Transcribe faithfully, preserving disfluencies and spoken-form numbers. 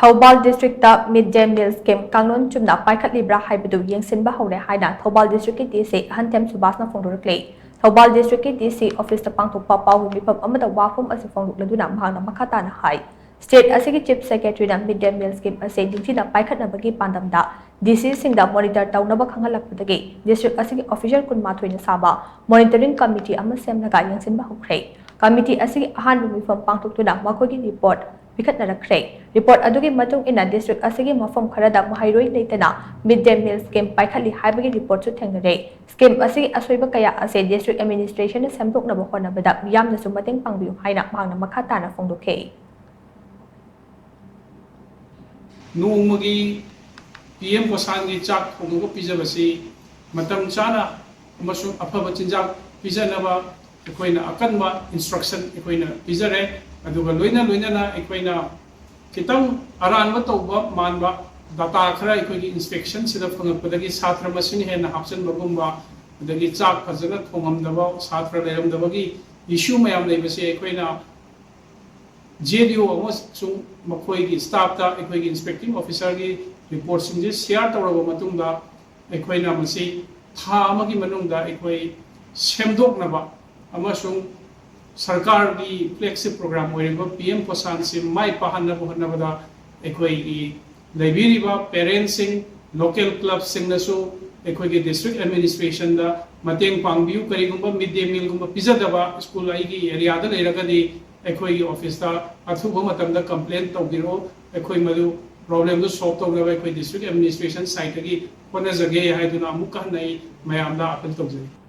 Thoubal district ꯃꯤꯗ day meal scheme ꯀꯥꯡꯂꯣꯟ ꯆꯨꯝꯅ ꯄꯥꯏꯈꯠꯂꯤꯕ꯭ꯔꯥ ꯍꯥꯏꯕꯗꯨ ꯌꯦꯡꯁꯤꯟꯕ ꯍꯧꯔꯦ ꯍꯥꯏꯅ ꯊꯧꯕꯥꯜ ꯗꯤꯁꯇ꯭ꯔꯤꯛꯀꯤ ꯗꯤ ꯁꯤ ꯑꯍꯟꯊꯦꯝ ꯁꯨꯕꯥꯁꯅ ꯐꯣꯡꯗꯣꯔꯛꯂꯤ꯫ ꯊꯧꯕꯥꯜ ꯗꯤꯁꯇ꯭ꯔꯤꯛꯀꯤ ꯗꯤ ꯁꯤ ꯑꯣꯐꯤꯁꯇ ꯄꯥꯡꯊꯣꯛꯄ ꯄꯥꯎꯒꯤ ꯃꯤꯐꯝ ꯑꯃꯗ ꯋꯥꯐꯝ ꯑꯁꯤ ꯐꯣꯡꯗꯣꯛꯂꯗꯨꯅ ꯃꯍꯥꯛꯅ ꯃꯈꯥ ꯇꯥꯅ ꯍꯥꯏ, ꯁ꯭ꯇꯦꯠ ꯑꯁꯤꯒꯤ ꯆꯤꯐ ꯁꯦꯀ꯭ꯔꯦꯇꯔꯤꯅ ꯃꯤꯗ ꯗꯦ ꯃꯤꯜ ꯁ꯭ꯀꯤꯝ ꯑꯁꯤ ꯅꯤꯡꯊꯤꯅ ꯄꯥꯏꯈꯠꯅꯕꯒꯤ ꯄꯥꯟꯗꯝꯗ ꯗꯤ ꯁꯤꯁꯤꯡꯗ ꯃꯣꯅꯤꯇꯔ ꯇꯧꯅꯕ ꯈꯪꯍꯜꯂꯛꯄꯗꯒꯤ ꯗꯤꯁꯇ꯭ꯔꯤꯛ ꯑꯁꯤꯒꯤ ꯑꯣꯐꯤꯁꯤꯌꯦꯜ ꯀꯨꯟꯃꯥꯊꯣꯏꯅ ꯁꯥꯕ ꯃꯣꯅꯤꯇꯔꯤꯡ ꯀꯃꯤꯇꯤ ꯑꯃ ꯁꯦꯝꯂꯒ ꯌꯦꯡꯁꯤꯟꯕ ꯍꯧꯈ꯭ꯔꯦ꯫ ꯀꯃꯤꯇꯤ ꯑꯁꯤꯒꯤ ꯑꯍꯥꯟꯕ ꯃꯤꯐꯝ ꯄꯥꯡꯊꯣꯛꯇꯨꯅ ꯃꯈꯣꯏꯒꯤ ꯔꯤꯄꯣꯔꯠ ꯄꯤꯈꯠꯅꯔꯛꯈ꯭ꯔꯦ꯫ ꯔꯤꯄꯣꯔꯠ ꯑꯗꯨꯒꯤ ꯃꯇꯨꯡ ꯏꯟꯅ ꯗꯤꯁꯇ꯭ꯔꯤꯛ ꯑꯁꯤꯒꯤ ꯃꯐꯝ ꯈꯔꯗ ꯃꯍꯩꯔꯣꯏ ꯂꯩꯇꯅ ꯃꯤꯗ ꯗꯦ ꯃꯤꯜ ꯁ꯭ꯀꯤꯝ ꯄꯥꯏꯈꯠꯂꯤ ꯍꯥꯏꯕꯒꯤ ꯔꯤꯄꯣꯔꯠꯁꯨ ꯊꯦꯡꯅꯔꯦ꯫ ꯁ꯭ꯀꯤꯝ ꯑꯁꯤꯒꯤ ꯑꯁꯣꯏꯕ ꯀꯌꯥ ꯑꯁꯤ ꯗꯤꯁꯇ꯭ꯔꯤꯛ ꯑꯦꯗꯃꯤꯅꯤꯁꯇ꯭ꯔꯦꯁꯟꯅ ꯁꯦꯝꯗꯣꯛꯅꯕ ꯍꯣꯠꯅꯕꯗ ꯃꯤꯌꯥꯝꯅꯁꯨ ꯃꯇꯦꯡ ꯄꯥꯡꯕꯤꯌꯨ ꯍꯥꯏꯅ ꯃꯍꯥꯛꯅ ꯃꯈꯥ ꯇꯥꯅ ꯐꯣꯡꯗꯣꯛꯈꯤ꯫ ꯅꯣꯡꯃꯒꯤ ꯄꯤ ꯑꯦꯝ ꯄꯣꯁꯥꯟꯒꯤ ꯆꯥꯛ ꯊꯣꯡꯉꯒ ꯄꯤꯖꯕꯁꯤ ꯃꯇꯝ ꯆꯥꯅ ꯑꯃꯁꯨꯡ ꯑꯐꯕ ꯆꯤꯟꯖꯥꯛ ꯄꯤꯖꯅꯕ ꯑꯩꯈꯣꯏꯅ ꯑꯀꯟꯕ ꯏꯟꯁꯇ꯭ꯔꯛꯁꯟ ꯑꯩꯈꯣꯏꯅ ꯄꯤꯖꯔꯦ꯫ ꯑꯗꯨꯒ ꯂꯣꯏꯅ ꯂꯣꯏꯅꯅ ꯑꯩꯈꯣꯏꯅ ꯈꯤꯇꯪ ꯑꯔꯥꯟꯕ ꯇꯧꯕ ꯃꯥꯟꯕ ꯗꯥꯇꯥ ꯈꯔ ꯑꯩꯈꯣꯏꯒꯤ ꯏꯟꯁꯄꯦꯛꯁꯟꯁꯤꯗ ꯐꯪꯉꯛꯄꯗꯒꯤ ꯁꯥꯇ꯭ꯔ ꯃꯁꯤꯡ ꯍꯦꯟꯅ ꯍꯥꯞꯆꯤꯟꯕꯒꯨꯝꯕ, ꯑꯗꯒꯤ ꯆꯥꯛ ꯐꯖꯅ ꯊꯣꯡꯉꯝꯗꯕ ꯁꯥꯇ꯭ꯔ ꯂꯩꯔꯝꯗꯕꯒꯤ ꯏꯁꯨ ꯃꯌꯥꯝ ꯂꯩꯕꯁꯦ ꯑꯩꯈꯣꯏꯅ ꯖꯦ ꯗꯤ ꯑꯣ ꯑꯃꯁꯨꯡ ꯃꯈꯣꯏꯒꯤ ꯁ꯭ꯇꯥꯐꯇ ꯑꯩꯈꯣꯏꯒꯤ ꯏꯟꯁꯄꯦꯛꯇꯤꯡ ꯑꯣꯐꯤꯁꯔꯒꯤ ꯔꯤꯄꯣꯔꯠꯁꯤꯡꯁꯦ ꯁꯤꯌꯥꯔ ꯇꯧꯔꯕ ꯃꯇꯨꯡꯗ ꯑꯩꯈꯣꯏꯅ ꯃꯁꯤ ꯊꯥ ꯑꯃꯒꯤ ꯃꯅꯨꯡꯗ ꯑꯩꯈꯣꯏ ꯁꯦꯝꯗꯣꯛꯅꯕ ꯑꯃꯁꯨꯡ ꯁꯔꯀꯥꯔꯒꯤ ꯐ꯭ꯂꯦꯒꯁꯤꯞ ꯄ꯭ꯔꯣꯒ꯭ꯔꯥꯝ ꯑꯣꯏꯔꯤꯕ ꯄꯤ ꯑꯦꯝ ꯄꯣꯁꯥꯟꯁꯤ ꯃꯥꯏ ꯄꯥꯛꯍꯟꯅꯕ ꯍꯣꯠꯅꯕꯗ ꯑꯩꯈꯣꯏꯒꯤ ꯂꯩꯕꯤꯔꯤꯕ ꯄꯦꯔꯦꯟꯁꯁꯤꯡ, ꯂꯣꯀꯦꯜ ꯀ꯭ꯂꯕꯁꯤꯡꯅꯁꯨ ꯑꯩꯈꯣꯏꯒꯤ ꯗꯤꯁꯇ꯭ꯔꯤꯛ ꯑꯦꯗꯃꯤꯅꯤꯁꯇ꯭ꯔꯦꯁꯟꯗ ꯃꯇꯦꯡ ꯄꯥꯡꯕꯤꯌꯨ꯫ ꯀꯔꯤꯒꯨꯝꯕ ꯃꯤꯗ ꯗꯦ ꯃꯤꯜꯒꯨꯝꯕ ꯄꯤꯖꯗꯕ ꯁ꯭ꯀꯨꯜ ꯑꯩꯒꯤ ꯑꯦꯔꯤꯌꯥꯗ ꯂꯩꯔꯒꯗꯤ ꯑꯩꯈꯣꯏꯒꯤ ꯑꯣꯐꯤꯁꯇ ꯑꯊꯨꯕ ꯃꯇꯝꯗ ꯀꯝꯄ꯭ꯂꯦꯟ ꯇꯧꯕꯤꯔꯛꯎ꯫ ꯑꯩꯈꯣꯏ ꯃꯗꯨ ꯄ꯭ꯔꯣꯕ꯭ꯂꯦꯝꯗꯨ ꯁꯣꯜꯕ ꯇꯧꯅꯕ ꯑꯩꯈꯣꯏ ꯗꯤꯁꯇ꯭ꯔꯤꯛ ꯑꯦꯗꯃꯤꯅꯤꯁꯇ꯭ꯔꯦꯁꯟ ꯁꯥꯏꯠꯇꯒꯤ ꯍꯣꯠꯅꯖꯒꯦ ꯍꯥꯏꯗꯨꯅ ꯑꯃꯨꯛꯀ ꯍꯟꯅ ꯑꯩ ꯃꯌꯥꯝꯗ ꯑꯥꯄꯤꯜ ꯇꯧꯖꯔꯤ꯫